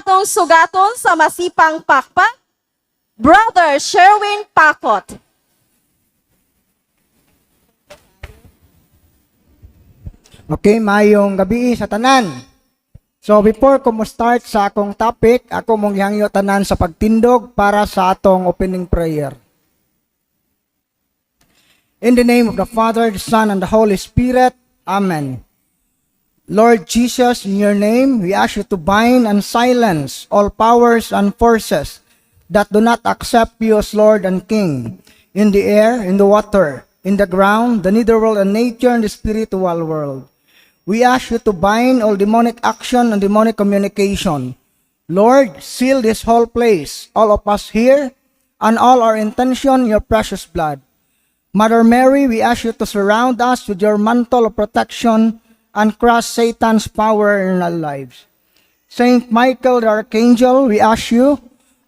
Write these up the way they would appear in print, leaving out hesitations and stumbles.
atong sugaton sa masipang pakpak, Brother Sherwin Pakot. Okay, mayong gabi sa tanan. So before ko mo start sa akong topic, ako mong gihangyo tanan sa pagtindog para sa atong opening prayer. In the name of the Father, the Son, and the Holy Spirit. Amen. Lord Jesus, in your name, we ask you to bind and silence all powers and forces that do not accept you as Lord and King in the air, in the water, in the ground, the netherworld and nature, and the spiritual world. We ask you to bind all demonic action and demonic communication. Lord, seal this whole place, all of us here, and all our intention in your precious blood. Mother Mary, we ask you to surround us with your mantle of protection and crush Satan's power in our lives. Saint Michael the Archangel, we ask you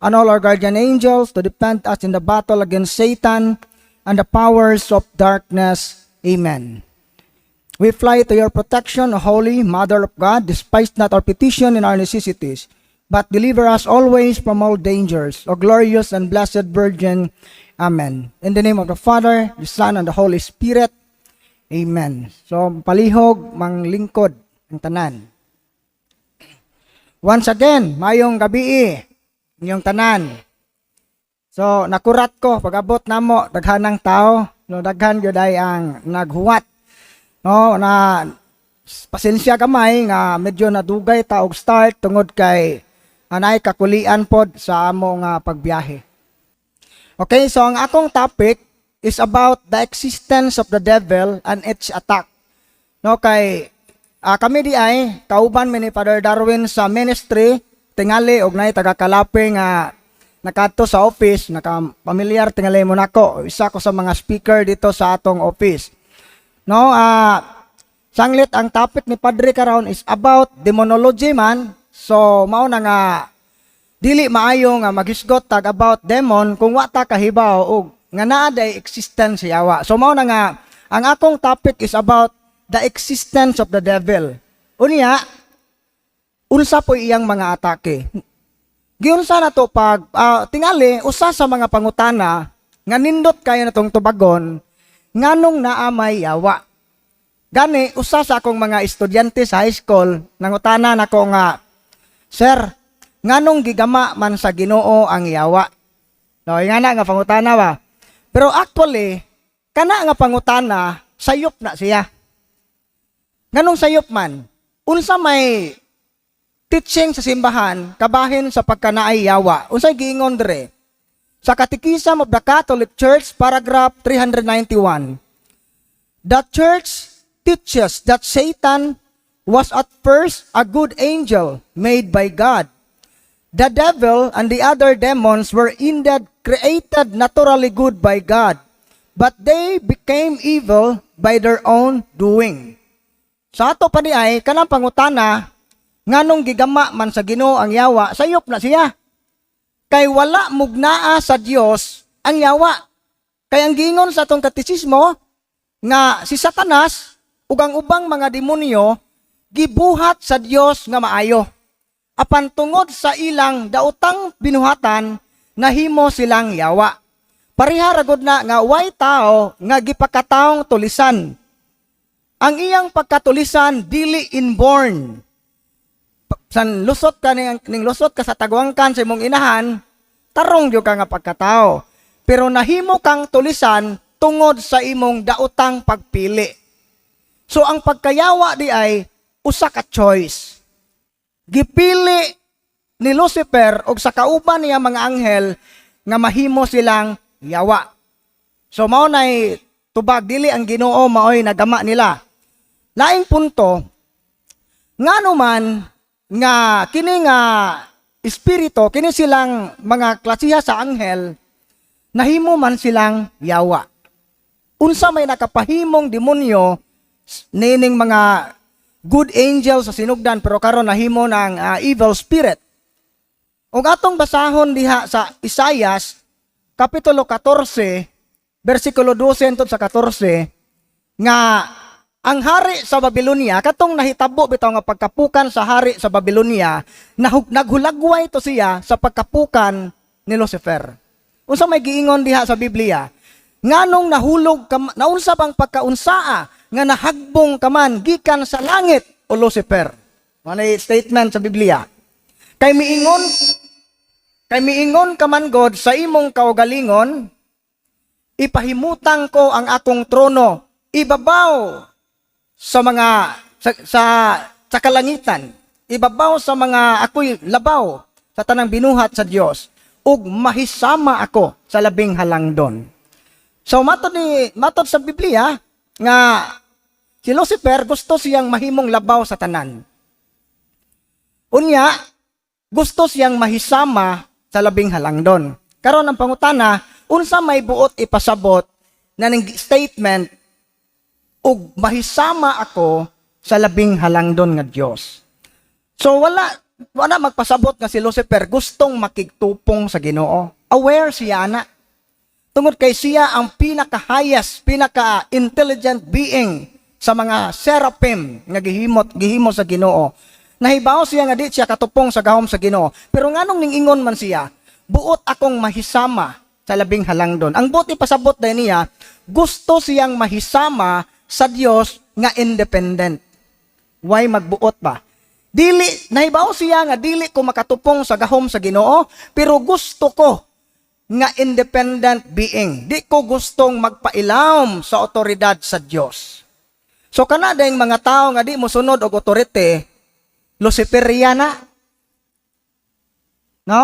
and all our guardian angels to defend us in the battle against Satan and the powers of darkness. Amen. We fly to your protection, O Holy Mother of God. Despise not our petition and our necessities, but deliver us always from all dangers, O glorious and blessed Virgin. Amen. In the name of the Father, the Son, and the Holy Spirit. Amen. So, palihog, manglingkod ang tanan. Once again, mayong gabi, inyong tanan. So, nakurat ko, pag-abot namo, daghanang tao, no, daghan gyud ay ang naghuwat. No, na pasensya gamay nga medyo nadugay ta og start tungod kay anay kakulian pod sa amo nga pagbiyahe. Okay, so ang akong topic is about the existence of the devil and its attack. No, kay kami di ay kauban mi ni Father Darwin sa ministry tingali og nay taga Calape nga nakadto sa office, naka pamilyar tingali mo nako. Isa ko sa mga speaker dito sa atong office. No, sanglit ang topic ni Padre karon is about demonology man. So mao na nga dili maayo nga maghisgot tag about demon kung wa ta kahibaw og nga naa day existence yawa. So mao na nga ang akong topic is about the existence of the devil. Unya, unsa po iyang mga atake? Giunsa na to pag tingali usa sa mga pangutana nga nindot kayo na tong tubagon, nganong naa may yawa? Gani usa sa akong mga estudyante sa high school nangutana nako nga, "Sir, nganong gigama man sa Ginoo ang yawa?" No, ingana nga pangutana ba? Pero actually, kana nga pangutana sayop na siya. Nganong sayop man? Unsa may teaching sa simbahan kabahin sa pagkanaay yawa? Unsay giingon dire? Sa Catechism of the Catholic Church, paragraph 391. The Church teaches that Satan was at first a good angel made by God. The devil and the other demons were indeed created naturally good by God, but they became evil by their own doing. Sa ato pa di ay, kanang pangutana, nganong gigama man sa Ginoo ang yawa, sayop na siya. Kay wala mugnaa sa Dios ang yawa. Kay ang giingon sa atong katisismo, nga si Satanas ug ang ubang mga demonyo gibuhat sa Dios nga maayo. Apan tungod sa ilang daotang binuhatan, nahimo silang yawa. Pareha ra gud na nga way tao nga gipakataong tulisan. Ang iyang pagkatulisan dili inborn. San lusot ka ning lusot ka sa tagwangkan sa imong inahan, tarong gyud ka nga pagkatao. Pero nahimo kang tulisan tungod sa imong daotang pagpili. So ang pagkayawa di ay usa ka choice. Gipili ni Lucifer og sa kauban niya mga anghel nga mahimo silang yawa. So mao nay tubag, dili ang Ginoo maoy nagama nila. Laing punto, ngano man nga kini nga espiritu, kini silang mga klasiha sa anghel, nahimo man silang yawa? Unsa may nakapahimong demonyo nining mga good angel sa sinugdan pero karon nahimo ng evil spirit? Ug atong basahon diha sa Isayas kapitulo 14 bersikulo 12 hangtod sa 14 nga Ang hari sa Babylonia, katong nahitabo bitaw nga pagkapukan sa hari sa Babylonia, naghulagway to siya sa pagkapukan ni Lucifer. Unsa may giingon diha sa Biblia? Nganong nahulog ka, naunsa bang pagkaunsaa nga nahagbong ka man gikan sa langit, o Lucifer? Mao statement sa Biblia. Kay miingon ka man God sa imong kaugalingon, "Ipahimutang ko ang akong trono ibabaw sa mga sa kalangitan, ibabaw sa mga, ako'y labaw sa tanang binuhat sa Dios, ug mahisama ako sa labing halangdon." So matod sa Biblia nga si Lucifer, gusto siyang mahimong labaw sa tanan. Unya, gusto siyang mahisama sa labing halangdon. Karon, ang pangutana, unsa may buot ipasabot na ning statement ug mahisama ako sa labing halangdon nga Dios? So wala magpasabot nga si Lucifer gustong makigtupong sa Ginoo. Aware siya ana. Tungod kay siya ang pinaka-highest, pinaka-intelligent being sa mga seraphim nga gihimo sa Ginoo. Nahibaw siya nga di siya katupong sa gahom sa Ginoo. Pero nganong ningingon man siya, "Buot akong mahisama sa labing halangdon"? Ang buot ipasabot dahil niya, gusto siyang mahisama sa Dios nga independent. Why magbuot ba? Dili, nahibaw siya nga dili ko makatupong sa gahom sa Ginoo, pero gusto ko nga independent being. Di ko gustong magpailawom sa otoridad sa Dios. So kana dayong mga tao nga di mo sunod og otorite, Luciferiana. No?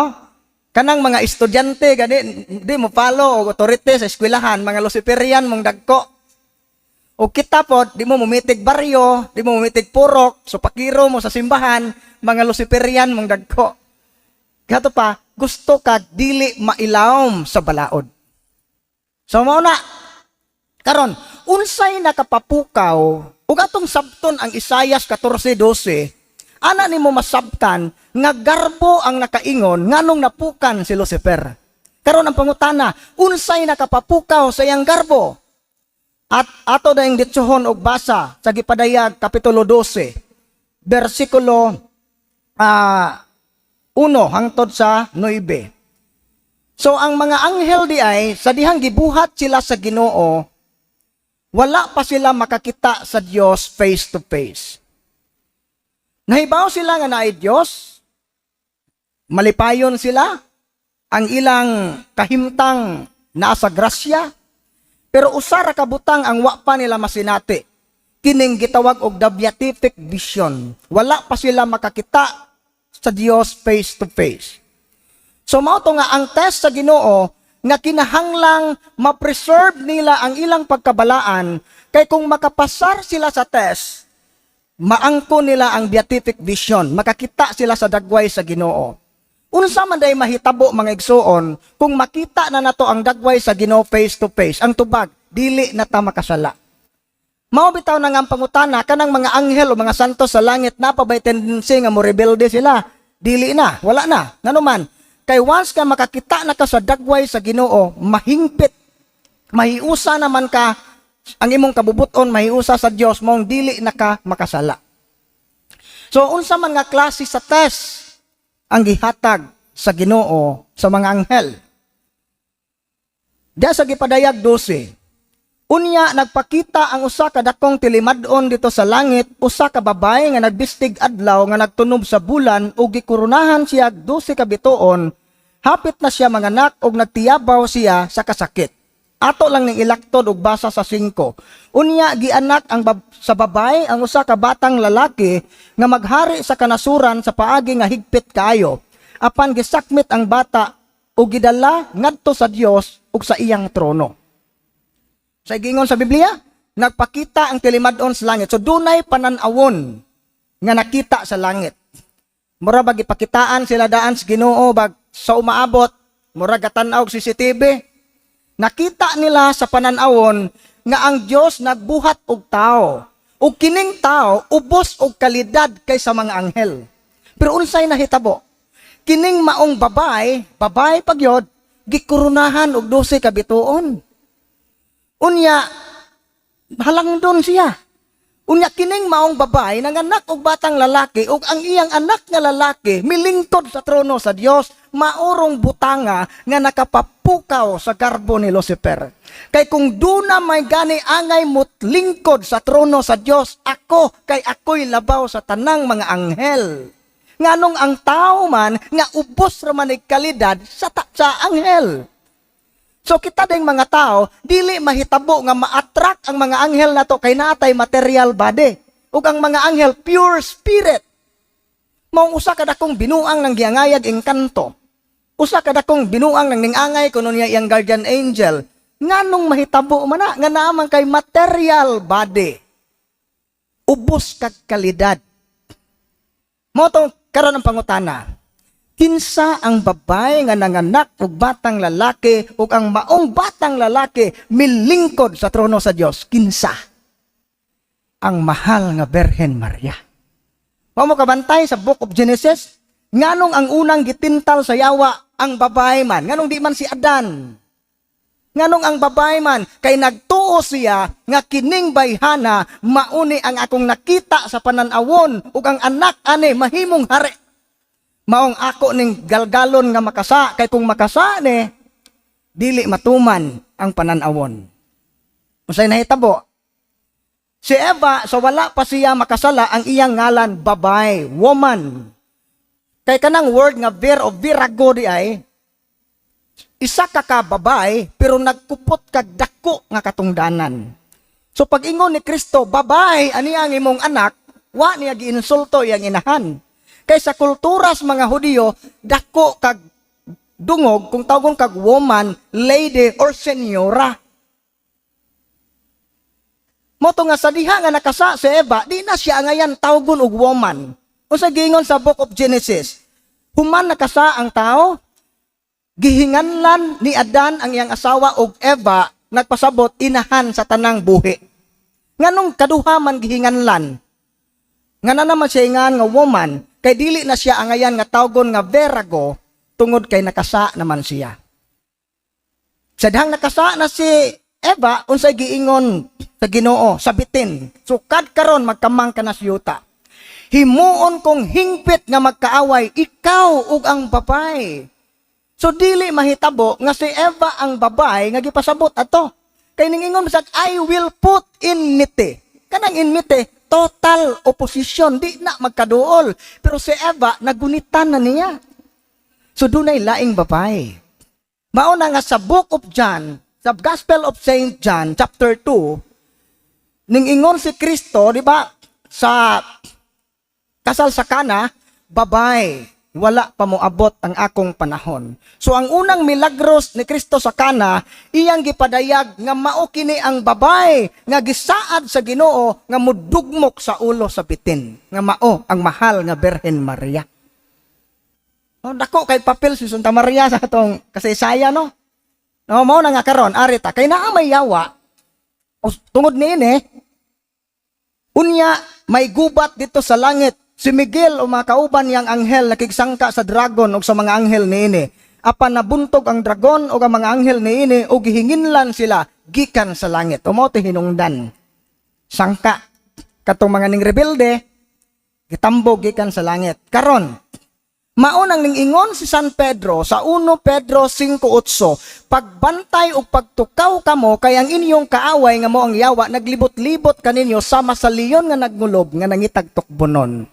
Kanang mga estudyante gani di mo follow og otorite sa eskwelahan, mga Luciferian mong dagko. O kita pod, di mo mumitig baryo, di mo mumitig purok, so pakiro mo sa simbahan, mga Luciferian mong dagko. Kato pa, gusto ka dili mailawom sa balaod. So mao na, karon, unsay nakapapukaw ug atong sabton ang Isayas 14:12, ana nimo masabtan nga garbo ang nakaingon nganong napukan si Lucifer. Karon, ang pangutana, unsay nakapapukaw sa iyang garbo? At ato na yung ditsuhon og basa sa Gipadayag kapitulo 12, bersikulo 1 hangtod sa 9. So ang mga anghel di ay sa dihang gibuhat sila sa Ginoo, wala pa sila makakita sa Dios face to face. Nahibaw sila nga naay Dios, malipayon sila, ang ilang kahimtang naa sa grasya, pero usa ra ka butang ang wa pa nila masinati. Kining gitawag og the beatific vision. Wala pa sila makakita sa Dios face to face. So mao to nga ang test sa Ginoo nga kinahanglang ma-preserve nila ang ilang pagkabalaan, kay kung makapasar sila sa test, maangko nila ang beatific vision, makakita sila sa dagway sa Ginoo. Unsa man day mahitabo, mga igsuon, kung makita na nato ang dagway sa Ginoo face to face? Ang tubag, dili na ta makasala. Mao bitaw na nga ang pangutana, kanang mga anghel o mga santo sa langit, naa pa bay tendency nga mo rebelde sila? Dili na, wala na. Ngano man, kay once ka makakita na ka sa dagway sa Ginoo, mahingpit, mahiusa naman ka, ang imong kabubuton mahiusa sa Dios, maong dili na ka makasala. So unsa man nga klase sa test ang gihatag sa Ginoo sa mga anghel? Diya sa Gipadayag 12, "Unya nagpakita ang usa ka dakong tilimad-on didto sa langit, usa ka babaye nga nagbistig adlaw, nga nagtunob sa bulan, ug gikoronahan siya og 12 ka bituon. Hapit na siya manganak ug nagtiyabaw siya sa kasakit." Ato lang ning ilaktod og basa sa 5. "Unya gianak ang sa babaye ang usa ka batang lalaki nga maghari sa kanasuran sa paagi nga higpit kaayo. Apan gisakmit ang bata ug gidala ngadto sa Dios ug sa iyang trono." Sa giingon sa Biblia, nagpakita ang tilimad-on sa langit. So dunay panan-awon nga nakita sa langit. Mura bag ipakitaan sila daan sa Ginoo bag sa umaabot, mura gatan-aw og CCTV. Nakita nila sa panan-awon nga ang Dios nagbuhat og tao. Ug kining tao ubos og kalidad kaysa mga anghel. Pero unsay nahitabo? Kining maong babae, babae pagyod, gikoronahan og 12 ka bituon. Unya, halangdon siya. Unya kining maong babae nanganak og batang lalaki, ug ang iyang anak nga lalaki milingkod sa trono sa Dios, maurong butanga nga nakapapukaw sa garbo ni Lucifer. Kay kung duna may gani angay mutlingkod sa trono sa Dios, ako, kay ako'y labaw sa tanang mga anghel. Nganong ang tao man nga ubos ra man og kalidad sa anghel. So kita ding mga tao, dili mahitabo nga ma-attract ang mga anghel nato kay natay material body. Ug ang mga anghel, pure spirit. Maong usa ka dakong binuang nang giangayag engkanto. Usa ka dakong binuang nang ningangay kuno niya iyang guardian angel. Nganong mahitabo man na nga naa man kay material body? Ubos kag kalidad. Mao tong karon ang pangutana. Kinsa ang babae nga nanganak og batang lalaki ug ang maong batang lalaki milingkod sa trono sa Dios? Kinsa? Ang mahal nga Berhen Maria. Mao mo kabantay sa Book of Genesis, nganong ang unang gitintal sa yawa ang babae man, nganong di man si Adan? Nganong ang babae man? Kay nagtuo siya nga kining bayhana mauni ang akong nakita sa pananawon ug ang anak ani mahimong hari. Maong ako ning galgalon nga makasa, kay kung makasa ni, dili matuman ang pananawon. Unsay nahitabo? Si Eva, sa wala pa siya makasala, ang iyang ngalan babae, woman. Kay kanang word nga vir o virago di ay isa ka ka babae pero nagkupot kag dako nga katungdanan. So pag ingon ni Kristo, "Babae, ani ang imong anak," wa niya giinsulto iyang inahan. Kay sa kultura sa mga Hudiyo, dako kag dungog kung tawgon kag woman, lady or senyora. Mao to nga sa diha nga nakasa si Eva, di na siya angayan tawgon og woman. Unsa giingon sa Book of Genesis? Human nakasa ang tao, gihinganlan ni Adan ang iyang asawa og Eva, nagpasabot inahan sa tanang buhi. Nganong kaduha man gihinganlan? Nga na naman siya ingan nga woman, kay dili na siya angayan nga tawgon nga virago tungod kay nakasa naman siya. Sa dihang nakasa na si Eva, unsay giingon sa Ginoo sa bitin? "Sukad karon magkamang ka na sa yuta. Himuon kong hingpit nga magkaaway ikaw ug ang babae." So dili mahitabo nga si Eva ang babae nga gipasabot ato. Kay ningingon bisag "I will put enmity." Kanang enmity, total opposition, di na magkaduol. Pero si Eva nagunitan na niya. So dunay laing babae. Mao na nga sa Book of John, sa Gospel of Saint John, chapter 2, ning ingon si Kristo, di ba, sa kasal sa Kana, "Babae, wala pa moabot ang akong panahon." So ang unang milagros ni Kristo sa Kana, iyang gipadayag nga mao kini ang babae nga gisaad sa Ginoo nga mudugmok sa ulo sa bitin, nga mao ang mahal nga Birhen Maria. Oh, dako kay papel si Santa Maria sa atong kasaysayan, no. No, mao na nga karon ari ta kay naa may yawa. Tungod niini, unya may gubat dito sa langit. Si Miguel o mga kauban niyang anghel nakigsangka sa dragon ug sa mga anghel niini. Apan nabuntog ang dragon ug ang mga anghel niini ug gihinginlan sila gikan sa langit. O mao hinungdan. Sangka katong mga ning rebelde gitambog gikan sa langit. Karon, mao nang ningingon si San Pedro sa 1 Pedro 5:8, "Pagbantay ug pagtukaw kamo kay ang inyong kaaway nga mao ang yawa naglibot-libot kaninyo sama sa leon nga nagngulob nga nangitag tukbonon."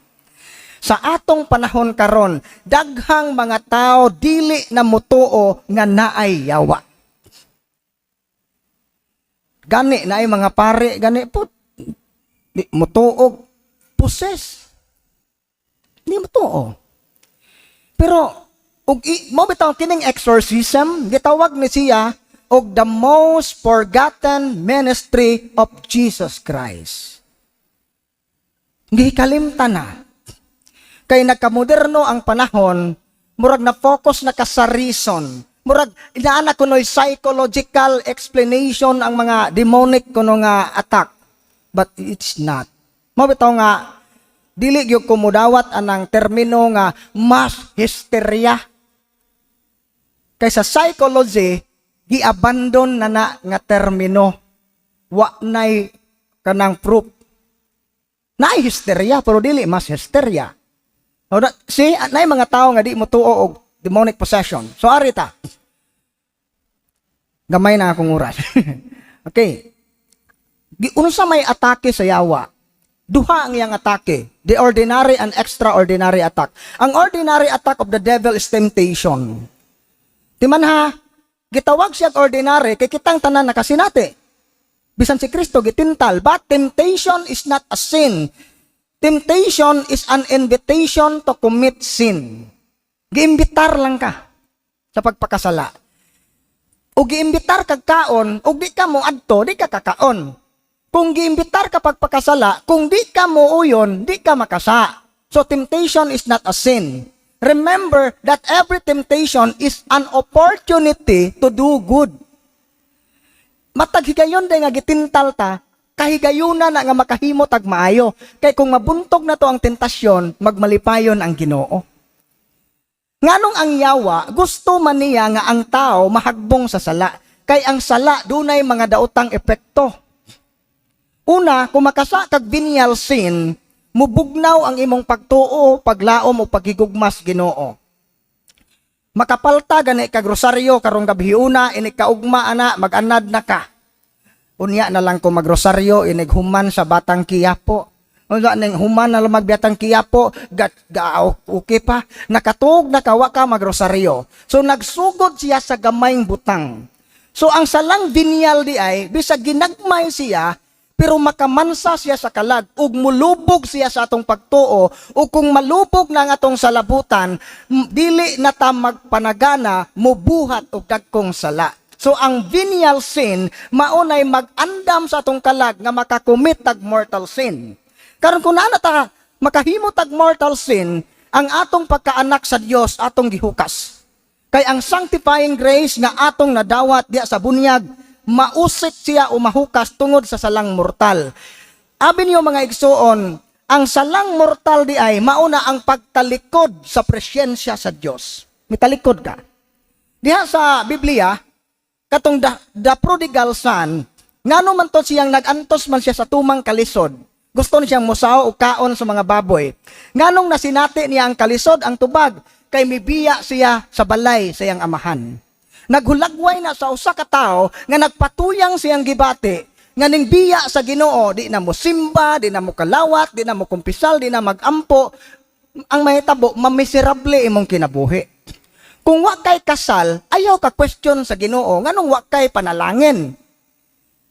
Sa atong panahon karon, daghang mga tao dili na mutuo nga naay yawa. Gani naay mga pare gani po di mutuo possess. Di mutuo. Pero ug mo bitaw kining exorcism, gitawag ni siya og the most forgotten ministry of Jesus Christ. Gikalimtan na. Kay nagkamoderno ang panahon, murag na focus na ka sa reason. Murag inaana kuno'y psychological explanation ang mga demonic kuno nga attack. But it's not. Mao bitaw nga dili gyud ko mudawat anang termino nga mass hysteria. Kay sa psychology, gi-abandon na na nga termino. Wa nay kanang proof. Naay hysteria pero dili mass hysteria. O, see, naay mga tao nga di mo tuo og demonic possession. So ari ta. Gamay na akong oras. Okay. Unsa may atake sa yawa? Duha ang iyang atake. The ordinary and extraordinary attack. Ang ordinary attack of the devil is temptation. Timan ha, gitawag siya ordinary kay kitang tanan nakasinati. Bisan si Kristo gitintal, but temptation is not a sin. Temptation is an invitation to commit sin. Giimbitar lang ka sa pagpakasala. O giimbitar kag kaon, og di ka mo adto, di ka kakaon. Kung giimbitar ka pagpakasala, kung di ka mo uyon, di ka makasa. So temptation is not a sin. Remember that every temptation is an opportunity to do good. Matag higayon day nga gitintal ta, kahigayuna na nga makahimo tag maayo. Kay kung mabuntog na to ang tentasyon, magmalipayon ang Ginoo. Nganong ang yawa, gusto man niya nga ang tao mahagbong sa sala. Kay ang sala dunay mga daotang epekto. Una, kung makasa kag venial sin, mubugnaw ang imong pagtuo, paglaom o paghigugmas Ginoo. Makapalta gani kag rosaryo karong gabhiuna, inig kaugma ana, mag-anad na ka. Unya na lang ko magrosaryo inig human sa Batang Quiapo. Unsa ning human na lang magbiatang Quiapo, gat ga, okay pa. Nakatuog na ka, wa ka magrosaryo. So nagsugod siya sa gamayng butang. So ang salang venial di ay bisag ginagmay siya, pero makamansa siya sa kalag ug mulubog siya sa atong pagtuo, ug kung malubog na ang atong salabutan, dili na ta magpanagana, mubuhat og dagkong sala. So ang venial sin maunay mag-andam sa atong kalag nga makakomit tag mortal sin. Karon, kung naa na ta makahimo tag mortal sin, ang atong pagkaanak sa Dios atong gihukas. Kay ang sanctifying grace nga atong nadawat diya sa bunyag, mausik siya o mahukas tungod sa salang mortal. Abi niyo, mga igsuon, ang salang mortal di ay mauna ang pagtalikod sa presensya sa Dios. Mitalikod ka. Diha sa Biblia, katong the prodigal son, ngano man to siyang nag-antos man siya sa tumang kalisod. Gusto ni siyang musaw o kaon sa mga baboy. Nganong nasinati niya ang kalisod, ang tubag, kay mibiya siya sa balay sa iyang amahan. Naghulagway na sa usa ka tawo nga nagpatuyang siyang gibati nga ning biya sa Ginoo, di na mo simba, di na mo kalawat, di na mo kumpisal, di na magampo, ang mahitabo, mamiserable imong kinabuhi. Kung wa kay kasal, ayaw ka question sa Ginoo nganong wa kay panalangin.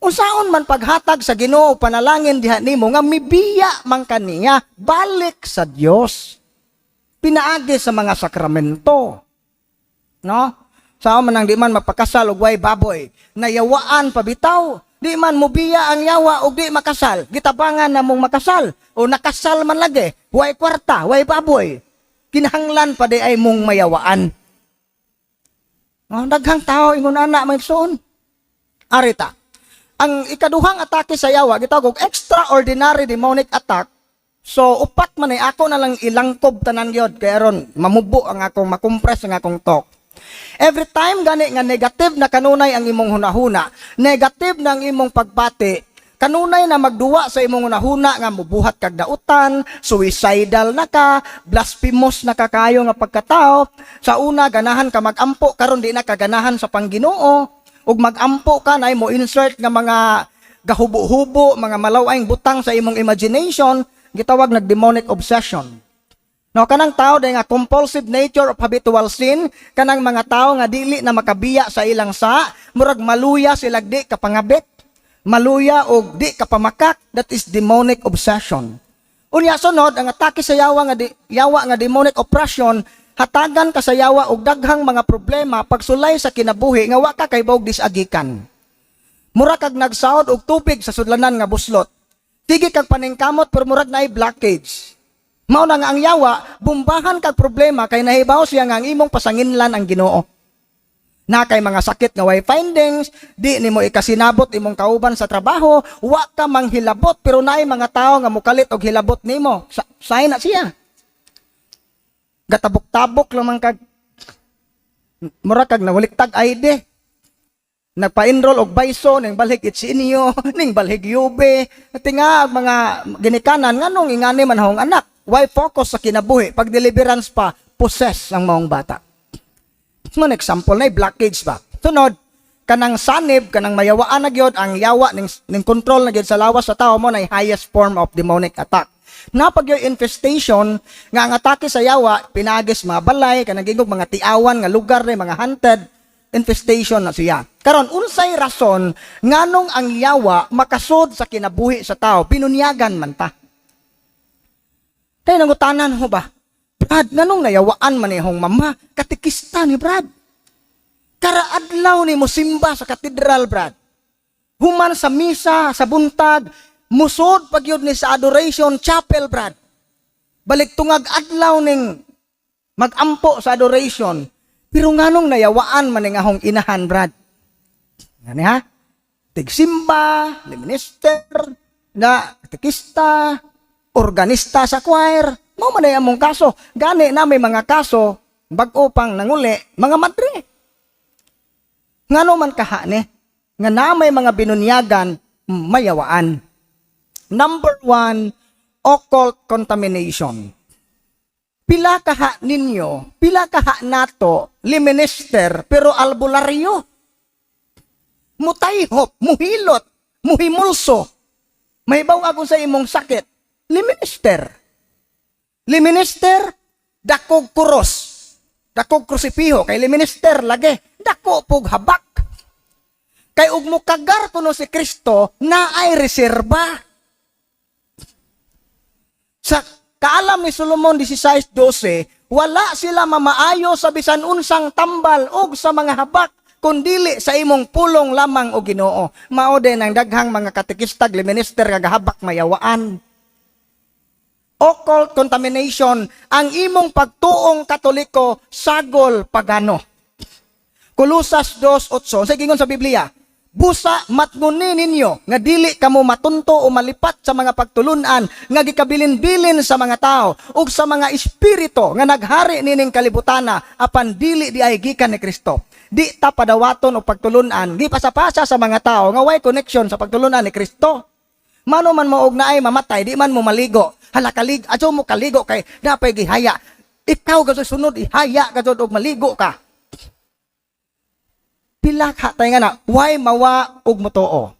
Unsaon man paghatag sa Ginoo panalangin diha nimo nga mibiya man kaniya, balik sa Dios. Pinaagi sa mga sakramento. No? Sao man ang di man mapakasal og way baboy, nayawaan pa bitaw. Di man mubiya ang yawa og di makasal, gitabangan na mong makasal o nakasal man lagi, way kwarta, way baboy. Kinahanglan pa di ay mong mayawaan. Oh, daghang tao ingon ana, may igsoon. Arita. Ang ikaduhang atake sa yawa gitawag og extraordinary demonic attack. So upat man ay ako na lang ilangkob tanan gyud kay aron mamubo ang akong makompress ang akong talk. Every time gani nga negative na kanunay ang imong hunahuna, negative na ang imong pagbati, kanunay na magduwa sa imong hunahuna nga mubuhat kag dautan, suicidal na ka, blasphemous na ka kayo nga pagkatao. Sa una ganahan ka magampo, karon di na ka ganahan sa pangginoo, ug magampo ka na mo insert nga mga gahubo-hubo, mga malawayng butang sa imong imagination, gitawag nag demonic obsession. No, kanang tao dahil nga compulsive nature of habitual sin, kanang mga tao nga dili na makabiya sa ilang sa, murag maluya sila di kapangabit, maluya og di kapamakak, that is demonic obsession. Unya sunod, ang atake sa yawa nga demonic oppression, hatagan ka sa yawa og daghang mga problema pagsulay sa kinabuhi nga wa ka kay bawog disagikan. Mura kag nagsaod og tubig sa sudlanan nga buslot. Sige kag paningkamot pero murag naay blockage. Mao na nga ang yawa, bumbahan kag problema kay nahibaw siya nga ang imong pasanginlan ang Ginoo. Na kay mga sakit nga way findings, di nimo ikasinabot imong kauban sa trabaho, wa ka manghilabot pero naay mga tawo nga mukalit og hilabot nimo. Sign na siya. Gatabok-tabok lang man kag mura kag nawaliktag ID. Nagpa-enroll og Bison, ning balhig Itsinyo, ning balhig UB. Tinga ang mga ginikanan, nganong ingani man ahong anak? Why focus sa kinabuhi? Pag deliverance pa, possess ang maong bata. Man example na blockage ba. Sunod, kanang sanib, kanang mayawaan na gyud ang yawa ning control na gyud sa lawas sa tao, mo na highest form of demonic attack. Napag yung infestation nga ang atake sa yawa pinagis mga balay, kanang gingog mga tiawan nga lugar ni mga haunted, infestation na siya. Karon, unsay rason nganong ang yawa makasud sa kinabuhi sa tao? Binunyagan man ta. Kay nangutanan ho ba? "Brad, nganong nayawaan man ihong mama? Katikista ni, Brad. Karaadlaw ni mosimba sa katedral, Brad. Human sa misa, sa buntag, musod pagyud ni sa adoration chapel, Brad. Balik tungag adlaw ning magampo sa adoration. Pero nganong nayawaan man ning ahong inahan, Brad?" Ngani ha? Tigsimba, minister, na katekista, organista sa choir, mao man ay among kaso. Gani na may mga kaso, bag-o pang nanguli, mga madre. Ngano man kaha ni? Nga na may mga binunyagan, mayawaan. Number one, occult contamination. Pila kaha ninyo, pila kaha nato, liminister, pero albularyo. Mutayhop, muhilot, muhimulso. May ako sa imong sakit. Liminister. Liminister, dakog kuros. Dakog krusipiho, kay liminister lagi. Dako pug habak. Kay ug mukagar kuno si Kristo, naay reserba. Sa kaalam ni Solomon 16:12, wala sila mamaayo sa bisan unsang tambal og sa mga habak, kundili sa imong pulong lamang, o Ginoo. Mao din ang daghang mga katekistag, minister nga gahabak, mayawaan. Occult contamination, ang imong pagtuong Katoliko sagol pagano. Kolosas 2:8, sa gingon sa Biblia, "Busa matnguni ninyo nga dili kamo matunto o malipat sa mga pagtulunan nga gikabilin-bilin sa mga tao ug sa mga espiritu nga naghari nining kalibutana, apan dili di ay gikan ni Kristo." Di ta padawaton og pagtulunan gipasapasa sa mga tao nga way connection sa pagtulunan ni Kristo. Mano man mo og naay mamatay, di man mo maligo. Hala kalig, adyo mo kaligo kay napay gihaya. Ikaw gadto sunod ihaya gadto og maligo ka. Pila ka tay nga na, why mawa og motoo?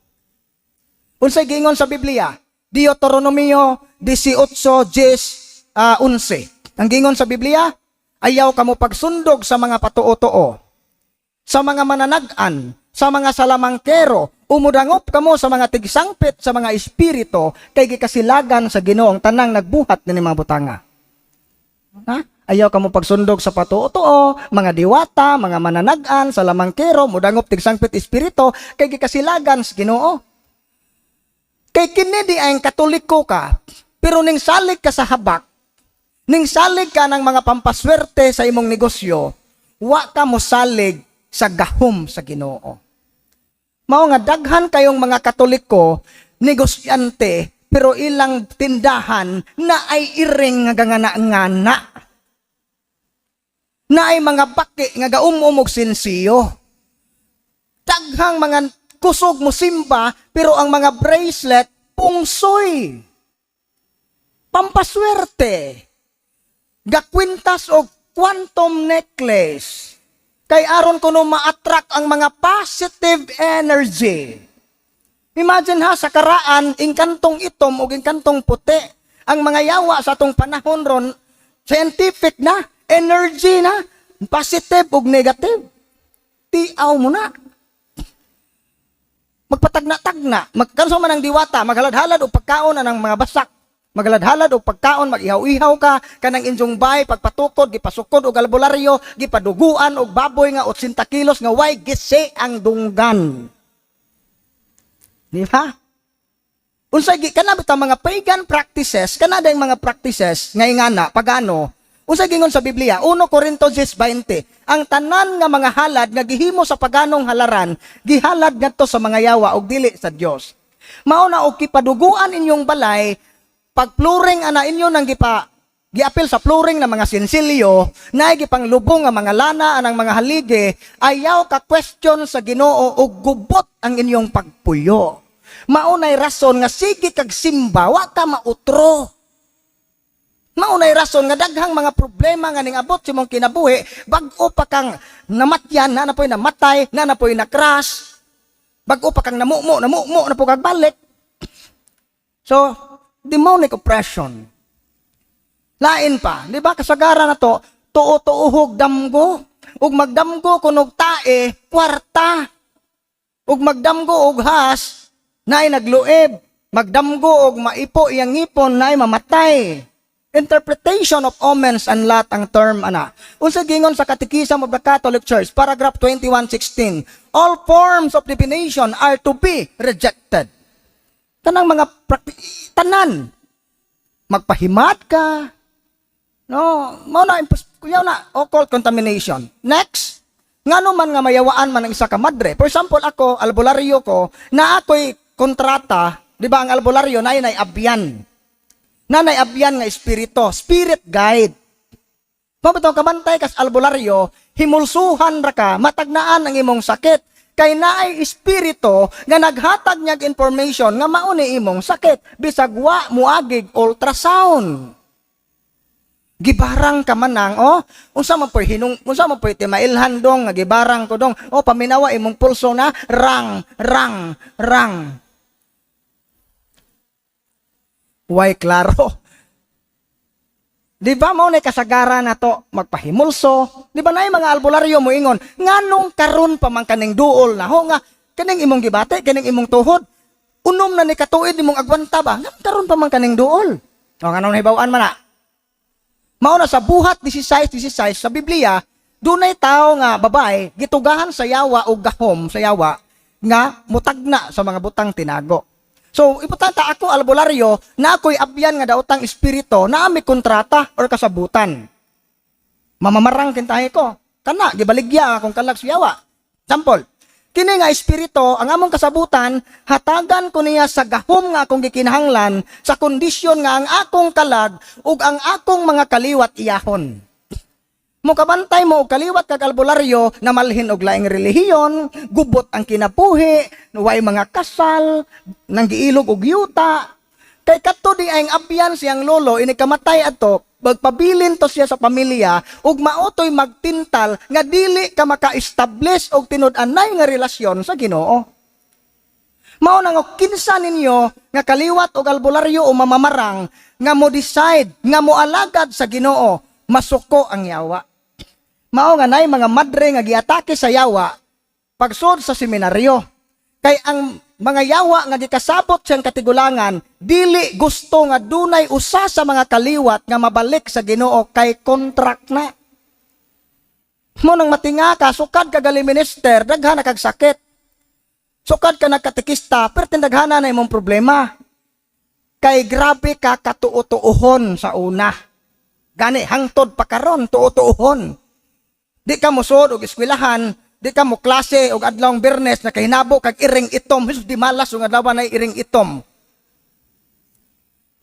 Unsay giingon sa Biblia? Deuteronomio 18:10, 11. Ang giingon sa Biblia, "Ayaw kamo pagsundog sa mga patuo-tuo, sa mga mananag-an, sa mga salamangkero, umudangop kamo sa mga tigsangpit sa mga espiritu, kay gikasilagan sa Ginoo ang tanang nagbuhat ni mga butanga." Ha? Ayaw kamo pagsundog sa patuo-tuo, mga diwata, mga mananag-an, salamangkero, mudangop tigsangpit espiritu, kay gikasilagan sa Ginoo. Kay kini di ay Katoliko ka, pero ning salig ka sa habak, ning salig ka ng mga pampaswerte sa imong negosyo, wa ka mo salig sa gahom sa Ginoo. Mao nga daghan kayong mga Katoliko, negosyante, pero ilang tindahan na ay iring nga gangana-ngana. Na ay mga baki nga gaumum og sinsiyo. Daghang mga kusog mo simba, pero ang mga bracelet, pungsoy. Pampaswerte. Gakwintas og quantum necklace. Kay aron kuno ma-attract ang mga positive energy. Imagine ha, sa karaan, engkantong itom o engkantong puti. Ang mga yawa sa atong panahon ron, scientific na, energy na, positive ug negative. Tiaw mo na. Magpatagna-tagna, magkanso man ang diwata, maghalad-halad og pagkaon na ng mga basak. Maghalad-halad og pagkaon, mag-ihaw-ihaw ka, kanang inyong bay, pagpatukod, gipasukod og albularyo, gipaduguan og baboy nga 80 kilos nga way gisi ang dunggan. Di ba? Unsay gi kana bitaw mga pagan practices, kana dayng mga practices nga ingana pagano? Unsay gingon sa Biblia? 1 Corinto 10:20. "Ang tanan nga mga halad nga gihimo sa paganong halaran, gihalad ngadto sa mga yawa ug dili sa Dios." Mao na og kipaduguan inyong balay, pag flooring ana inyo nang gipa Giapil sa flooring ng mga sinsilyo, naay gipanglubong nga mga lana anang mga haligi, ayaw ka question sa Ginoo og gubot ang inyong pagpuyo. Maunay rason nga sige kag simba, wa ka mautro. Maunay rason nga daghang mga problema nga ning abot sa imong kinabuhi, bag-o pa kang namatyan, na na po'y namatay, na na po'y na-crash, bag-o pa kang namumo, namumo na po kag balik. So, demonic oppression. Lain pa, di ba, kasagaran na to, tuo-tuohog damgo, ug magdamgo kunog tae, kwarta. Ug magdamgo og has, naay nagluib. Magdamgo og maipo iyang ngipon, naay mamatay. Interpretation of omens and lot ang term ana. Unsa gingon sa Catechism of the Catholic Church, paragraph 2116, all forms of divination are to be rejected. Tanang mga tanan magpahimat ka. No, mao na kuyaw na occult contamination. Next, ngano man nga mayawaan man ang isa ka madre. For example, ako, albularyo ko, na ako'y kontrata, di ba, ang albularyo na ay abyan. Nanay abyan nga espiritu, spirit guide. Mao bitong kabantay kas albularyo, himulsuhan ra ka, matagnaan ang imong sakit. Kay naay espiritu nga naghatag niyag information nga mao ni imong sakit bisag wa muagig ultrasound. Gibarang ka man nang, oh, unsa man po'y hinung, unsa man po'y timailhan dong nga gibarang ko dong? Oh, paminawa imong pulso na rang rang rang. Way klaro. Di ba mao na kasagaran na to magpahimulso? Di ba naay mga albularyo mo ingon, nganong karon pa man kaning duol na ho nga kaning imong gibati, kaning imong tuhod? Unom na ni katuig imong agwanta ba? Nganong karon pa man kaning duol? O nganong nahibaw-an man na? Mao na sa Buhat 16:16 sa Biblia, dunay tao nga babae gitugahan sa yawa o gahom sa yawa nga mutagna sa mga butang tinago. So, importante ako albularyo na ako'y abyan nga daotang espiritu na ami kontrata or kasabutan. Mamamarang kintahe ko. Kana, gibaligya akong kalag sa yawa. Example, kini nga espiritu, ang among kasabutan, hatagan ko niya sa gahom nga akong gikinahanglan sa kondisyon nga ang akong kalag ug ang akong mga kaliwat iyahon. Mukabantay mo og kaliwat kag albularyo na malhin og laing relihiyon, gubot ang kinabuhi, way mga kasal, nang giilog og yuta. Kay kadto di ang abyan siyang lolo ini kamatay ato, magpabilin to siya sa pamilya ug maotoy magtintal nga dili ka maka-establish og tinud-anay nga relasyon sa Ginoo. Mao na nga kinsa ninyo nga kaliwat og albularyo o mamamarang nga mo decide nga mo alagad sa Ginoo, masuko ang yawa. Mao nga nay mga madre nga giatake sa yawa pagsud sa seminaryo. Kay ang mga yawa nga gikasabot siyang katigulangan, dili gusto nga dunay usa sa mga kaliwat nga mabalik sa Ginoo kay contract na. Mo nang matinga ka, sukad ka gali minister, daghan na kag sakit. Sukad ka nagkatekista, pero tindaghana na imong problema. Kay grabe ka katuo-tuohon sa una. Gani, hangtod pa karon, tuo-tuohon. Di ka mosuod og eskwelahan, di ka mo klase og adlawng Biyernes na kahinabo kag iring itom. Jesus, di malas yung adlaw na iring itom.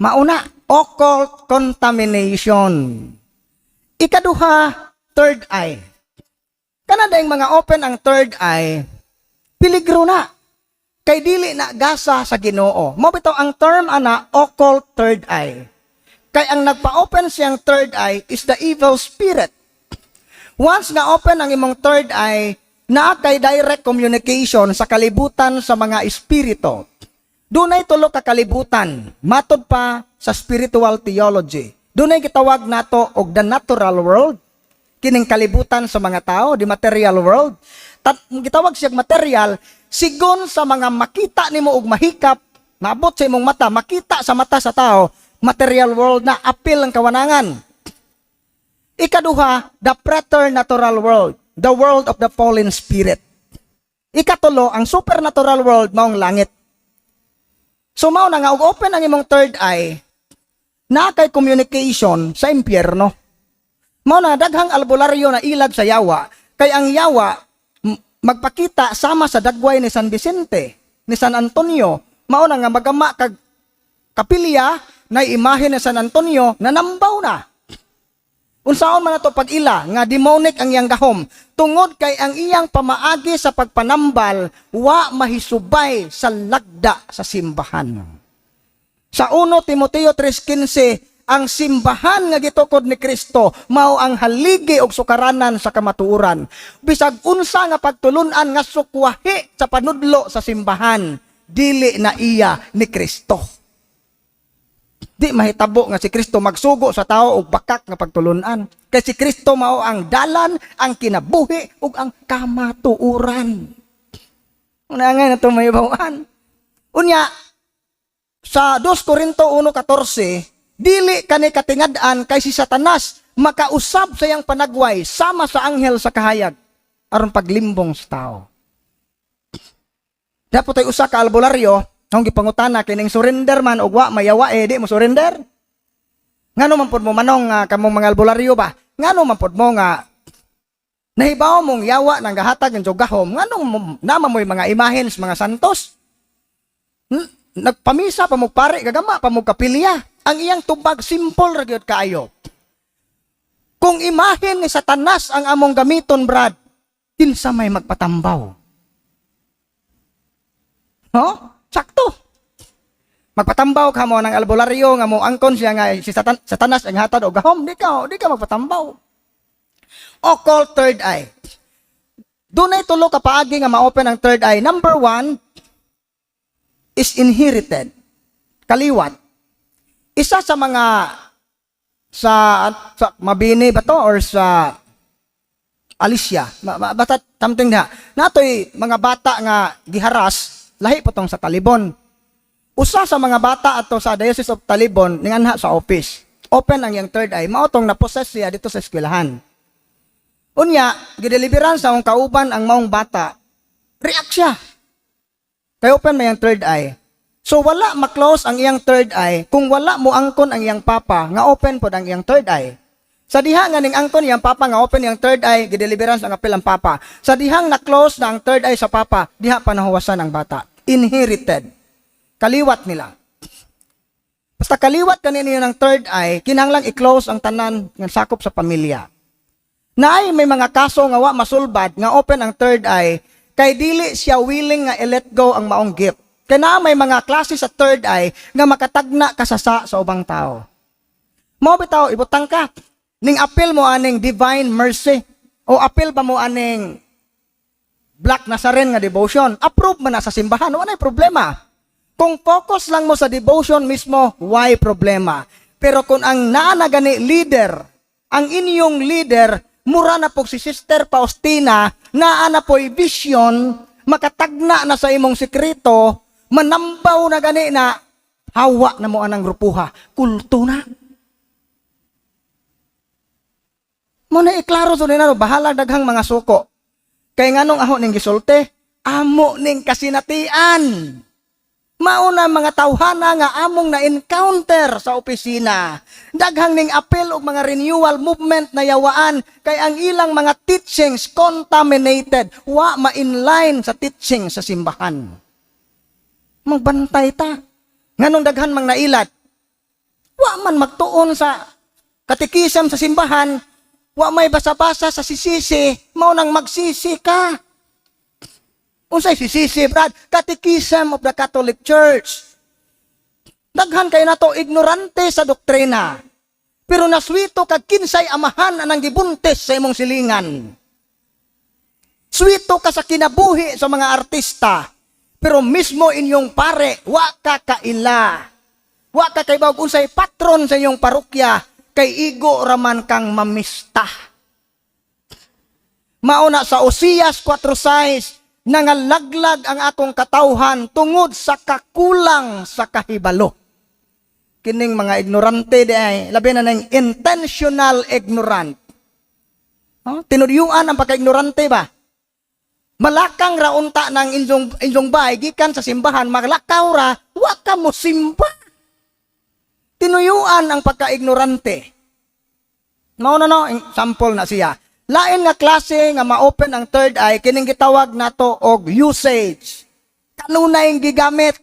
Mauna, occult contamination. Ikaduha, third eye. Kana daing mga open ang third eye, peligro na. Kay dili na gasa sa Ginoo. Mao bitaw ang term ana occult third eye. Kay ang nagpa-open siyang third eye is the evil spirit. Once nga open ang imong third eye, naa kay direct communication sa kalibutan sa mga espiritu. Dunay tulo ka kalibutan, matod pa sa spiritual theology. Dunay gitawag nato og the natural world, kining kalibutan sa mga tao, the material world. Tat, gitawag siya material, sigon sa mga makita nimo og mahikap, maabot sa imong mata, makita sa mata sa tao, material world na apil ang kawanangan. Ikaduha, the preternatural world, the world of the fallen spirit. Ikatulo, ang supernatural world maong langit. So mao na nga og open ang imong third eye, na kay communication sa impyerno. Mao na daghang albularyo na ilag sa yawa, kay ang yawa magpakita sama sa dagway ni San Vicente, ni San Antonio, mao na nga magama kag kapilya na imahe ni San Antonio na nambaw na. Unsaon man nato pag-ila nga demonic ang iyang gahom? Tungod kay ang iyang pamaagi sa pagpanambal wa mahisubay sa lagda sa simbahan. Sa 1 Timoteo 3:15, ang simbahan nga gitukod ni Kristo mao ang haligi og sukaranan sa kamatuoran. Bisag unsa nga pagtulun-an nga sukwahi sa panudlo sa simbahan, dili na iya ni Kristo. Di mahitabo nga si Kristo magsugo sa tao og bakak nga pagtulun-an. Kay si Kristo mao ang dalan, ang kinabuhi ug ang kamatuoran. Una nga na mahibaw-an. Unya, sa 2 Corinto 1:14, dili kani katingad-an kay si Satanas makausab sa iyang panagway sama sa anghel sa kahayag aron paglimbong sa tao. Dapat ay usa ka albularyo, ang gipangutana kining surrender man og wa mayawa eh, di mo surrender. Ngano man pod mo manong nga kamong mga albularyo ba? Ngano man pod mo nga nahibaw mong yawa nang gahatag ng gahom, nganong nama mo'y mga imahen sa mga santos? Nagpamisa pa mo pare, gagama pa mo kapilya. Ang iyang tubag simple ra gyud kaayo. Kung imahen ni Satanas ang among gamiton, Brad, kinsa may magpatambaw? No? Sakto. Magpatambaw ka mo ng albularyo nga mo angkon siya nga si Satanas ang hatad og gahom, di ka magpatambaw. Occult third eye. Dunay tulo ka paagi nga ma-open ang third eye. Number one is inherited. Kaliwat. Isa sa mga sa Mabini ba to or sa Alicia, basta something na. Natoy mga bata nga giharas, lahi po tong sa Talibon. Usa sa mga bata ato sa Diocese of Talibon ninganha sa office. Open ang iyang third eye, mao tong na-possess siya dito sa eskwelahan. Unya, gideliveran sa akong kauban ang maong bata. React siya. Kay open may ang third eye. So wala ma-close ang iyang third eye kung wala mo angkon ang iyang papa nga open pod ang iyang third eye. Sa diha nga ning angkon iyang papa nga open iyang third eye, gideliverance ang apil ang papa. Sa dihang na-close na ang third eye sa papa, diha pa nahuwasan ang bata. Inherited. Kaliwat nila. Basta kaliwat kaninyo ng third eye, kinahanglang i-close ang tanan nga sakop sa pamilya. Naay may mga kaso nga wa masulbad nga open ang third eye kay dili siya willing nga i-let go ang maong gift. Kay naa may mga klase sa third eye nga makatagna kasasa sa ubang tao. Mao bitaw ibutang ka. Ning apil mo aning Divine Mercy o apil ba mo aning Black Nazarene nga devotion, approve man na sa simbahan, wala problema. Kung focus lang mo sa devotion mismo, why problema? Pero kung ang naa na gani leader, ang inyong leader, mura na po si Sister Faustina, naa na po'y vision, makatagna na sa imong sekreto, manambaw na gani na, hawa na mo anang grupuha, kulto na. Mo na iklaro sa nila, bahala daghang mga suko. Kay nganong aho ning gisulte, amo ning kasinatian. Mauna mga tawhana nga among na-encounter sa opisina. Daghang ning apel og mga renewal movement na yawaan kay ang ilang mga teachings contaminated, wa ma-inline sa teaching sa simbahan. Magbantay ta. Nganong daghan mang nailat? Wa man magtuon sa katikisam sa simbahan, wa may basa-basa sa sisisi, mao nang magsisi ka. Unsay sisisi, Brad? Catechism of the Catholic Church. Daghan kay nato ignorante sa doktrina. Pero naswito kag kinsay amahan anang gibuntis sa imong silingan. Swito ka sa kinabuhi sa mga artista. Pero mismo inyong pare, wa ka kaila. Wa ka kay unsay patron sa inyong parokya, kay igo raman kang mamista. Mauna sa Oseas 4:6, nangalaglag ang akong katawhan tungod sa kakulang sa kahibalo. Kining mga ignorante di ay, labi na ng intentional ignorant. Oh, tinudyuan ang pagka-ignorante ba? Malakang ra unta ng inyong bahay, gikan sa simbahan, maglakaw ra, wa ka mo simba. Tinuyuan ang pagka-ignorante. Mao na no, sample na siya. Lain nga klase nga ma-open ang third eye, kining gitawag nato og usage. Kanunay gigamit.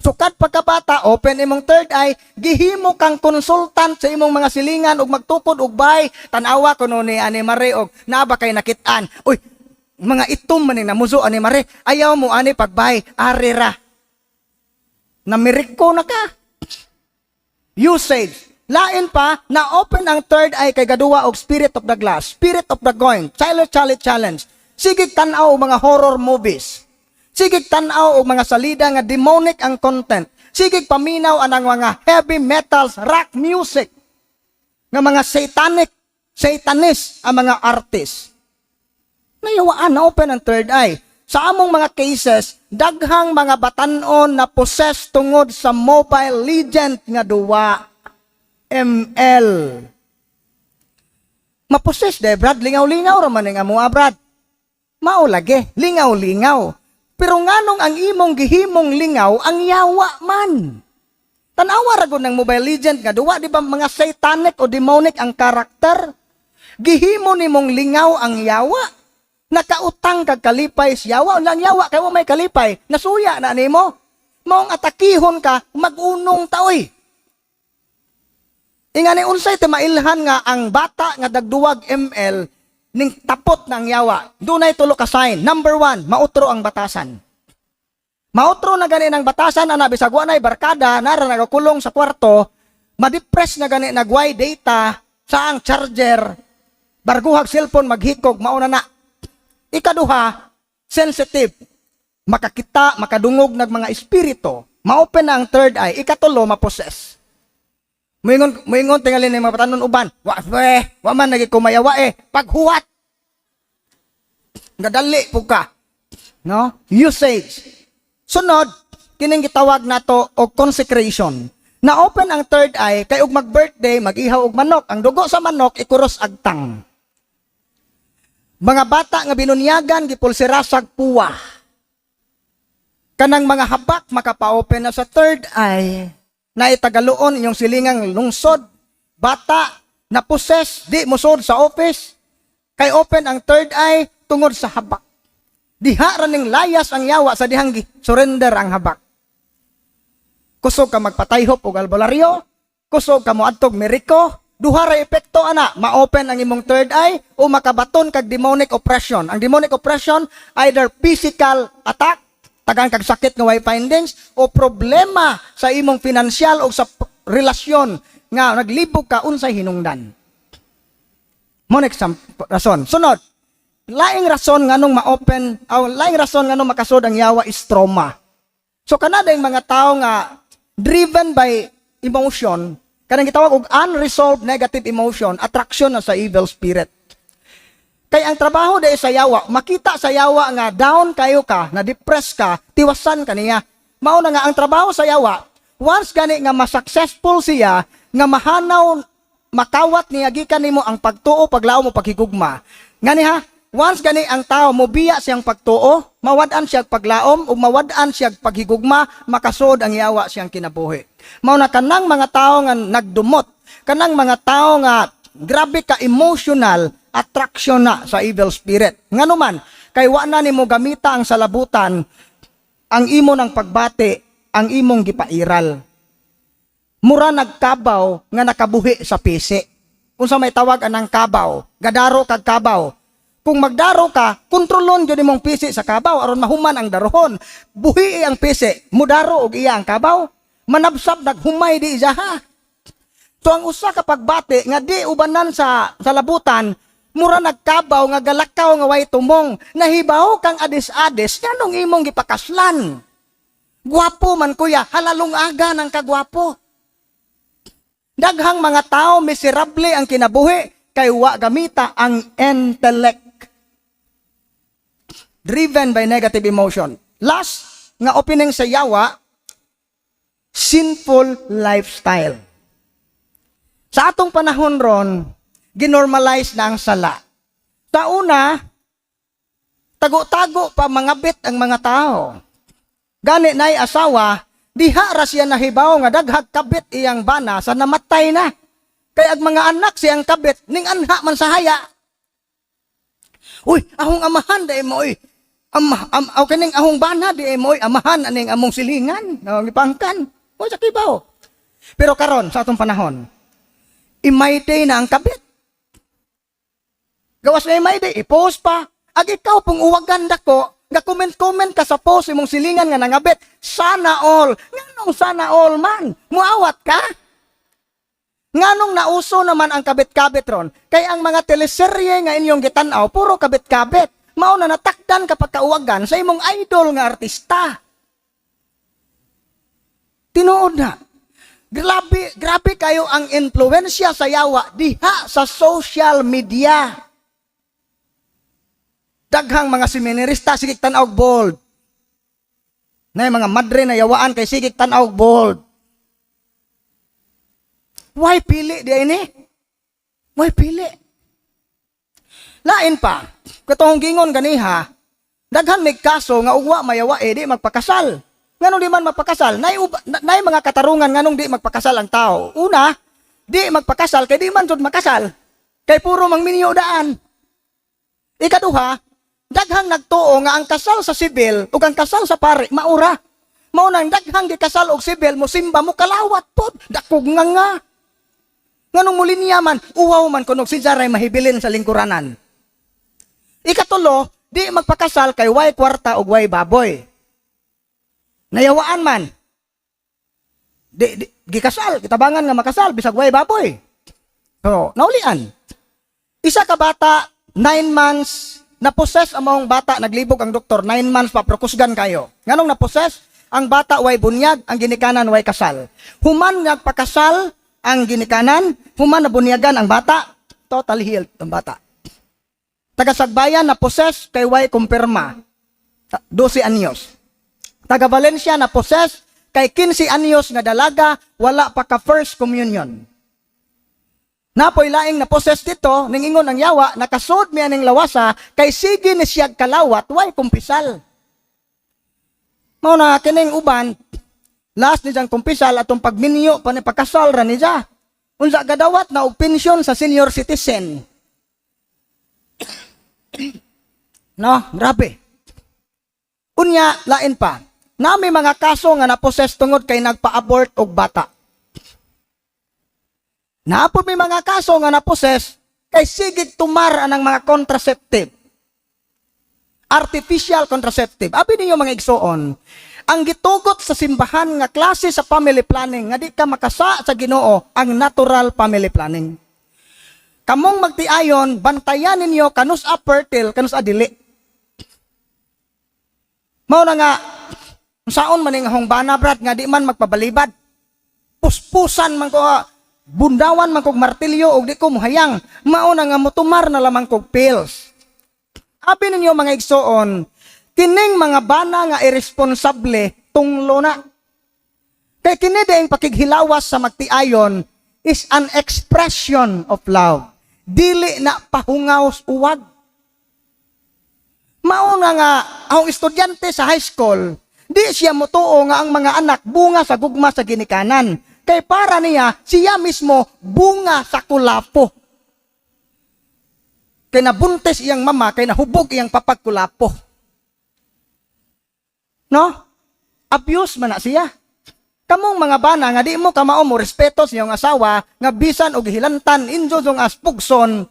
Sukad pagkabata, open imong third eye, gihimo kang consultant sa imong mga silingan ug magtukod og bay, tan-awa kuno ni ani mare og naa ba kay nakit-an. Uy, mga itom man ning namuso ani mare, ayaw mo ani pagbay, ari ra. Namiriko na ka. Usage. Lain pa, na-open ang third eye kay gaduwa og Spirit of the Glass, Spirit of the Coin, Charlie Charlie Challenge. Sige tan-aw og mga horror movies. Sige tan-aw og mga salida nga demonic ang content. Sige paminaw anang mga heavy metals, rock music. Nga mga satanic, satanist ang mga artist. Nayawaan na open ang third eye. Sa among mga cases, daghang mga batanon na possess tungod sa Mobile Legend nga duwa. ML. Ma-possess de, Brad, lingaw-lingaw ra man ning amoa, Brad. Mao lagi, lingaw-lingaw. Pero nganong ang imong gihimong lingaw, ang yawa man. Tanawa ra gud ng Mobile Legend nga duwa, di ba mga satanic o demonic ang karakter? Gihimo nimong lingaw ang yawa. Nakautang kag kalipay sa yawa, unang yawa kay wa may kalipay, nasuya na nimo. Maong atakihon ka, mag-unong taoy. Ingani unsay ti mailhan nga ang bata nga dagduwag ML ning tapot ng yawa? Dunay tulo ka sign. Number one, mautro ang batasan. Mautro na gani ng batasan ana bisag wa nay barkada, nara nagakulong sa kwarto, ma-depress na gani, nagway data sa ang charger, barguhag cellphone maghikog, mauna na. Ikaduha, sensitive. Makakita, makadungog ng mga espiritu. Ma-open na ang third eye. Ikatulo, ma-possess. Muingon, muingon tingali ni mga batanon uban. Wa eh, wa man nagi kumayawa eh. Paghuwat. Gadali po ka. No? Usage. Sunod, kining gitawag nato og consecration. Na-open ang third eye kay og mag-birthday, mag-ihaw og manok. Ang dugo sa manok ikuros agtang. Mga bata nga binunyagan gipulsirasag puwa. Kanang mga habak makapa-open na sa third eye na itagaluon inyong silingang lungsod. Bata na possess, di musod sa office. Kay open ang third eye tungod sa habak. Diha ra ning layas ang yawa sa dihang surrender ang habak. Kusog ka magpatayhop og albularyo, kusog ka moadtog Meriko, duha ra epekto ana, ma-open ang imong third eye o makabaton kag demonic oppression. Ang demonic oppression, either physical attack, tagaan kag sakit nga way findings, o problema sa imong financial o sa relasyon nga naglibog ka unsay hinungdan. Mo next rason. Sunod, laing rason nganong ma-open, aw laing rason nganong makasud ang yawa is trauma. So kanada yung mga tao nga driven by emotion, kanang gitawag og unresolved negative emotion, attraction na sa evil spirit. Kay ang trabaho dahil sa yawa, makita sa yawa nga down kayo ka, na depressed ka, tiwasan ka niya. Mao na nga ang trabaho sa yawa, once gani nga ma-successful siya, nga mahanaw, makawat niya gikan nimo ang pagtuo, paglaom mo, paghigugma. Ngani ha, once gani ang tao mobiya siyang pagtuo, mawad-an siya paglaom ug mawad-an siya paghigugma, makasud ang yawa siyang kinabuhi. Mao na kanang mga tao nga nagdumot, kanang mga tao nga grabe ka emotional, attraction na sa evil spirit. Ngano man, kay wa na nimo gamita ang salabutan, ang imo ng pagbati, ang imong gipairal. Mura nagkabaw nga nakabuhi sa pisi. Unsa may tawag anang kabaw? Gadaro kag kabaw. Kung magdaro ka, kontrolon gyud imong pisi sa kabaw aron mahuman ang darohon. Buhi ang pisi, mudaro og iya ang kabaw. Manabsab naghumay di iyaha. So ang usa ka pagbati nga di ubanan sa salabutan, mura nagkabaw nga galakaw nga way tumong, nahibaw kang adis-adis nganong imong gipakaslan. Gwapo man kuya, halalong aga ng kagwapo. Daghang mga tao miserable ang kinabuhi kay wa gamita ang intellect. Driven by negative emotion. Last nga opening sa yawa, sinful lifestyle. Sa atong panahon ron, ginormalize na ang sala. Sa una, tago-tago pa mangabit ang mga tao. Gani na'y asawa, diha ra siya nahibaw nga daghag kabit iyang bana sa namatay na. Kay ag mga anak siyang kabit, ning anha man sa haya. Uy, ahong amahan dahil mo, uy. Am, aw kaning ahong bana di mo'y amahan aning among silingan, no, gipangkan. O sa kibaw. Pero karon sa atong panahon, imayday na ang kabit. Gawas na imayday, i-post pa. Ag ikaw pong uwagan dako, nga comment-comment ka sa post imong silingan nga nangabit. Sana all. Nganong sana all man? Muawat ka? Nganong nauso naman ang kabit-kabit ron? Kay ang mga teleserye nga inyong gitan-aw, puro kabit-kabit. Mao na natakdan kapag kauwagan sa imong idol nga artista. Tinuod na. Grabe, grabe kayo ang impluensya sa yawa diha sa social media. Daghang mga seminarista sige tan-aw bold. Na mga madre na yawaan kay sige tan-aw bold. Why pili di ini? Why pili? Lain pa, katong gingon ganiha, daghan may kaso nga ugwa mayawa eh, di magpakasal. Nganong di man magpakasal? Nay mga katarungan nganong di magpakasal ang tao. Una, di magpakasal kay di man jud makasal. Kay puro mang minyo daan. Ikaduha, daghang nagtuo nga ang kasal sa sibil ug ang kasal sa pare maura. Mao nang daghang gikasal og sibil mo simba mo kalawat pod, dakog nga nga. Nganong mulinya man, uwaw man kunog si Jaray mahibilin sa lingkuranan. Ikatulo, di magpakasal kay way kwarta ug way baboy. Nayawaan man. Di gikasal, kitabangan nga makasal bisag way baboy. So, naulian. Isa ka bata, 9 months, na-possess ang maong bata, naglibog ang doktor, 9 months pa, pero kusgan kayo. Nganong na-possess? Ang bata way bunyag, ang ginikanan way kasal. Human nagpakasal ang ginikanan, human na bunyagan ang bata, totally healed ang bata. Taga Sagbayan na possess kay way kumpirma, 12 anyos. Taga Valencia na possess kay 15 anyos nga dalaga, wala pa ka first communion. Napoy laing na possess dito, ning ingon ang yawa, nakasud mi aning lawasa, kay sige ni siyag kalawat, way kumpisal. Mao na kining uban, last ni siyang kumpisal atong pagminyo pa ni pagkasal ra ni siya. Unsa gadawat na og pensyon sa senior citizen. No, grabe. Unya, lain pa. Nami mga kaso nga na-possess tungod kay nagpa-abort og bata. Naapod may mga kaso nga na-possess kay sigig tumar anang mga contraceptive. Artificial contraceptive. Abi ninyo, mga igsoon, ang gitugot sa simbahan nga klase sa family planning nga di ka makasa sa Ginoo ang natural family planning. Kamong magtiayon, bantayan ninyo kanus a fertile, kanus a dili. Mao na nga saon man ning ahong bana, brad, nga di man magpabalibad. Puspusan man ko, ah, bundawan man kog martilyo og di ko muhayang. Mao na nga motumar na lamang kog pills. Abi ninyo, mga igsoon, kining mga bana nga irresponsable tunglo na. Kay kini diing pakighilawas sa magtiayon is an expression of love. Dili na pahungaw uwag. Mao na nga ang estudyante sa high school, di siya motuo nga ang mga anak bunga sa gugma sa ginikanan. Kay para niya, siya mismo bunga sa kulapo. Kay nabuntis iyang mama, kay nahubog iyang papagkulapo. No? Abuse man na siya. Kamong mga bana nga di mo kamao mo respeto sa iyong asawa nga bisan og hilantan injo jong aspugson,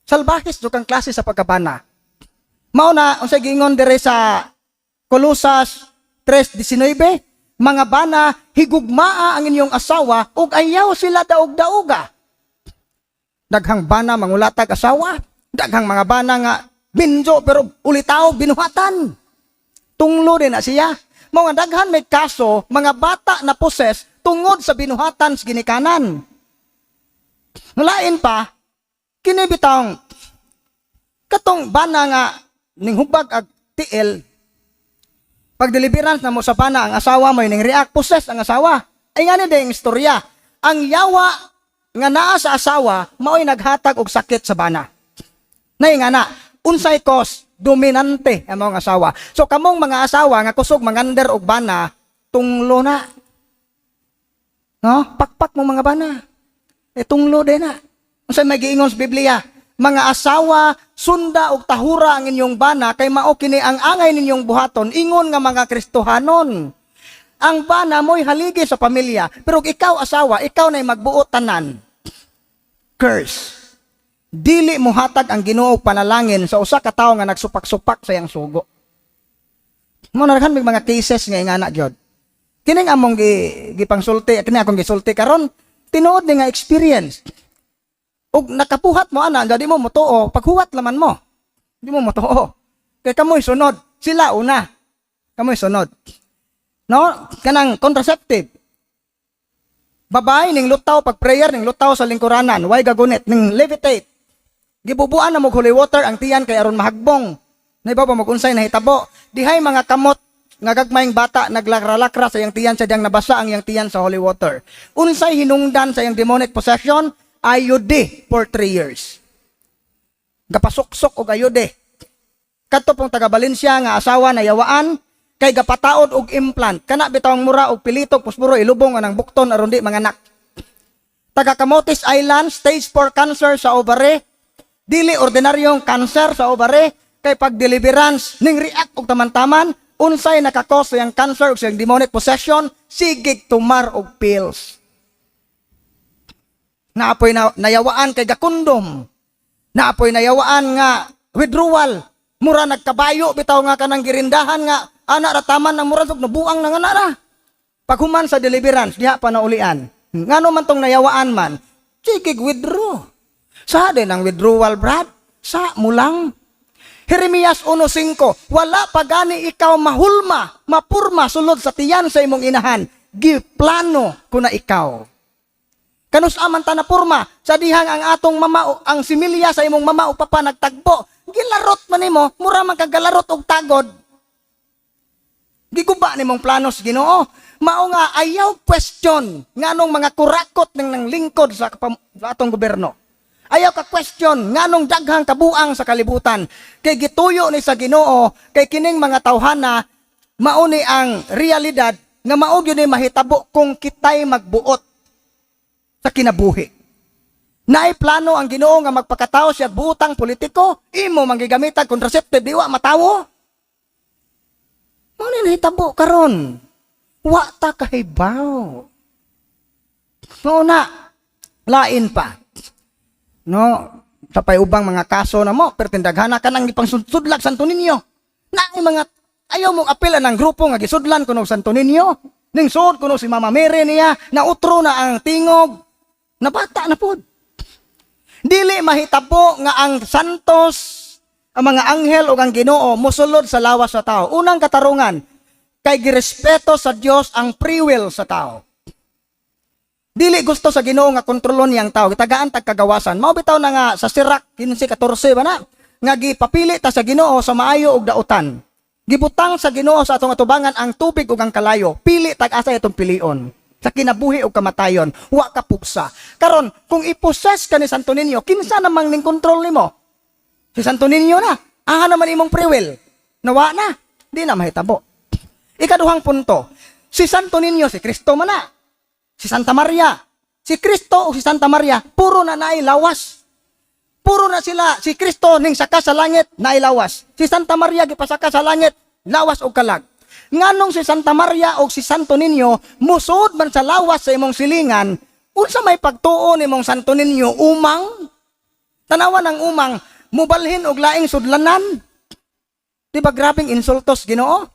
salbahis jud kang klase sa pagkabana. Mao na unsay giingon dire sa Colosas 3:19, mga bana, higugmaa ang inyong asawa ug ayaw sila daog-daoga. Daghang bana mangulatag asawa, daghang mga bana nga binjo pero ulitaw binuhatan. Tunglo din na siya. Mga daghan may kaso, mga bata na possess tungod sa binuhatan sa ginikanan. Lain pa, kini bitawng katong bana nga ning hubag ag tiil, pag deliverance na mo sa bana, ang asawa mo ning react, possess ang asawa. Ay ngani ding istorya. Ang yawa nga naa sa asawa mao'y naghatag og sakit sa bana. Nay nga na, unsay cause? Dominante ang mga asawa. So kamong mga asawa nga kusog mangander og bana, tunglo na. No? Pakpak mo mga bana. Eh tunglo din na. Unsay may giingon sa Biblia? Mga asawa, sunda og tahura ang inyong bana kay mao kini ang angay ninyong buhaton ingon nga mga Kristohanon. Ang bana mo'y haligi sa pamilya, pero ikaw asawa, ikaw na'y magbuot tanan. Curse. Dili mohatag ang Ginoo og panalangin sa usa ka tawo nga nagsupak-supak sa iyang sugo. Mao na may mga cases nga ingana gyud. Kining among gipangsulti, kini akong gisulti karon, tinuod ni nga experience. Ug nakapuhat mo ana, di mo motuo, paghuwat laman mo. Di mo motuo. Kay kamoy sunod, sila una. Kamoy sunod. No, kanang contraceptive. Babae ning lutaw pag prayer, ning lutaw sa lingkuranan, way gagunit, ning levitate. Gibubuan na mo holy water ang tiyan kay aron mahagbong. Naibaw ba mag-unsay nahitabo? Dihay mga kamot nga gagmayng bata naglakra-lakra sa iyang tiyan sa diyang nabasa ang iyang tiyan sa holy water. Unsay hinungdan sa iyang demonic possession? IUD for 3 years. Gapasuksok og IUD. Kadto pong taga Valencia nga asawa na yawaan kay gapataod og implant. Kana bitawng mura og pilitog posporo ilubong anang bukton aron di manganak. Taga Camotes Island, stage 4 cancer sa ovary. Dili ordinaryong cancer sa ovary kay pag deliverance ning react og taman-taman, unsay naka-cause sa iyang cancer ug sa iyang demonic possession, sigig tumar og pills. Naapoy na nayawaan kay gakondom. Naapoy nayawaan nga withdrawal. Mura nagkabayo bitaw nga kanang girindahan nga ana ra taman ng mura sug nabuang na nga na ra. Paghuman sa deliverance, diha pa naulian. Ngano man tong nayawaan man, sigig withdraw. Sa din ang withdrawal, Brad? Sa mulang. Jeremias 1:5, "Wala pa gani ikaw mahulma, mapurma sulod sa tiyan sa imong inahan. Giplano ko na ikaw." Kanus-a man ta napurma sa dihang ang atong mama o ang similya sa imong mama o papa nagtagbo? Gilarot man nimo, mura man kag galarot og tagod. Giguba nimong plano sa Ginoo. Mao nga ayaw question nganong mga kurakot ng nang lingkod sa atong gobyerno. Ayaw ka question nganong daghang kabuang sa kalibutan. Kay gituyo ni sa Ginoo kay kining mga tawhana mao ni ang realidad nga mao gyud ni mahitabo kung kitay magbuot sa kinabuhi. Naay plano ang Ginoo nga magpakatawo siya buutang politiko, imo manggigamitan contraceptive di wa matawo. Mao ni nahitabo karon. Wa ta kahibaw. Mao na lain pa. No, sa ubang mga kaso na mo, pero tindaghana ka nang ipangsudlag Santo Niño. Naay mga ayaw mong apela ng grupo nga gisudlan kuno Santo Niño. Ning suod kuno si Mama Mary niya, nautro na ang tingog. Nabata na pod. Dili mahitabo nga ang santos, ang mga anghel o ang Ginoo mosulod sa lawas sa tao. Unang katarungan, kay girespeto sa Dios ang free will sa tao. Dili gusto sa Ginoo nga kontrolon niyang tao, gitagaan tag kagawasan. Mao bitaw na nga sa Sirach 15:14 ba na nga gipapili ta sa Ginoo sa maayo ug dautan. Gibutang sa Ginoo sa atong atubangan ang tubig ug ang kalayo. Pili tag asa itong pilion. Sa kinabuhi ug kamatayon, wa ka pugsa. Karon, kung i-possess ka ni Santo Niño, kinsa namang ning kontrol nimo? Si Santo Niño na. Aha naman imong free will. Nawa na. Di na mahitabo. Ikaduhang punto, si Santo Niño, si Kristo man na. Si Santa Maria. Si Kristo o si Santa Maria, puro na naay lawas. Puro na sila. Si Kristo ning saka sa langit, naay lawas. Si Santa Maria gipasaka sa langit, lawas og kalag. Nganong si Santa Maria o si Santo Niño musod man sa lawas sa imong silingan, unsa may pagtuo nimong Santo Niño umang? Tanawan ang umang, mubalhin og laing sudlanan. Di ba grabing insultos Ginoo?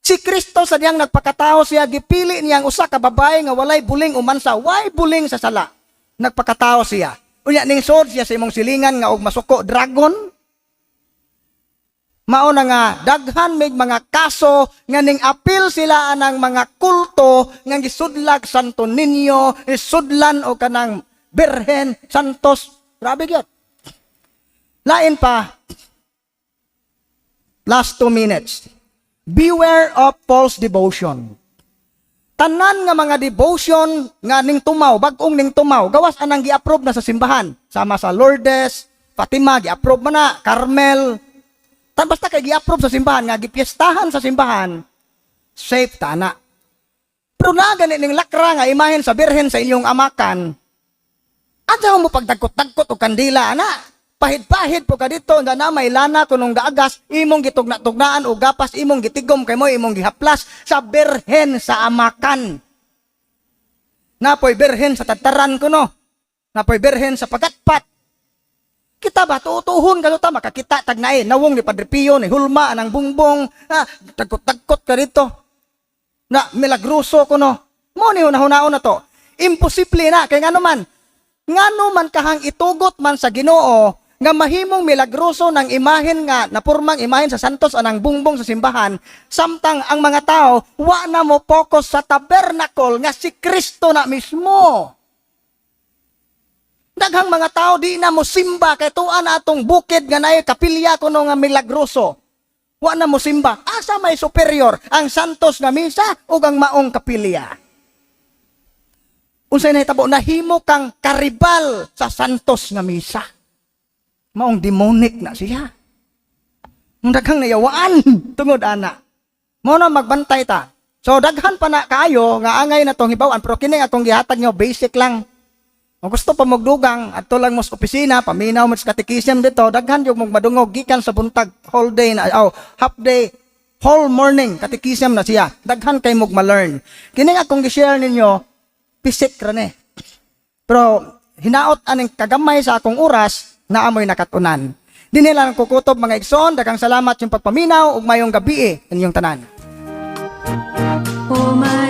Si Kristo sa diyang nagpakatao siya, gipili niya ang usa ka babae nga walay buling umansa, way buling sa sala. Nagpakatao siya. Unya ning suod siya sa imong silingan nga og masuko dragon. Mao na nga daghan mig mga kaso nga ning apil sila anang mga kulto nga gisudlag Santo Niño, isudlan o kanang Birhen, Santos. Grabe gyud. Lain pa, last 2 minutes. Beware of false devotion. Tanan nga mga devotion nga ning tumaw, bag-ong ning tumaw, gawas anang gi-approve na sa simbahan. Sama sa Lourdes, Fatima, gi-approve man na, Carmel. Tan basta kay gi-approve sa simbahan, nga gipiestahan sa simbahan, safe ta na. Pero na gani ning lakra nga imahen sa Birhen sa inyong amakan, adyaw mo pagdagkot-dagkot og kandila ana. Pahid-pahid po ka dito, nga na may lana kunong gaagas, imong gitugna-tugnaan o gapas imong gitigom kay mo imong gihaplas sa Birhen sa Amakan. Napoy Birhen sa Tadtaran kuno. Napoy Birhen sa Pagatpat. Kita ba tuutuhon ka ta makakita tag nae nawong ni Padre Pio ni hulma anang bungbong na tagkot-tagkot ka dito. Na milagroso kuno. Mo ni hunahunahon na to. Imposible na kay ngano man kahang itugot man sa Ginoo nga mahimong milagroso ng imahen nga napurmang imahen sa Santos anang bungbong sa simbahan, samtang ang mga tao wa na mo focus sa tabernacle nga si Kristo na mismo? Daghang mga tao di na mo simba kay tuan na atong bukid nga naay kapilya kuno nga milagroso. Wa na mo simba. Asa may superior, ang Santos nga misa o ang maong kapilya? Unsay nahitabo? Nahimo kang karibal sa Santos nga misa. Maong demonic na siya. Ang daghang nayawaan tungod ana. Mo na magbantay ta. So daghan pa na kaayo nga angay na tong hibaw-an, pero kini akong gihatag nyo basic lang. Kung gusto pa magdugang, adto lang mo sa opisina, paminaw mo sa catechism dito, daghan yung mong madungog gikan sa buntag, whole day na, oh, half day, whole morning, catechism na siya. Daghan kay mog ma-learn. Kini akong gi-share ninyo, basic ra ni. Pero hinaot aning kagamay sa akong oras na amoy nakatunan. Di nila ang kukutob, mga igsoon, daghang salamat yung pagpaminaw ug mayong gabi inyong tanan. Oh my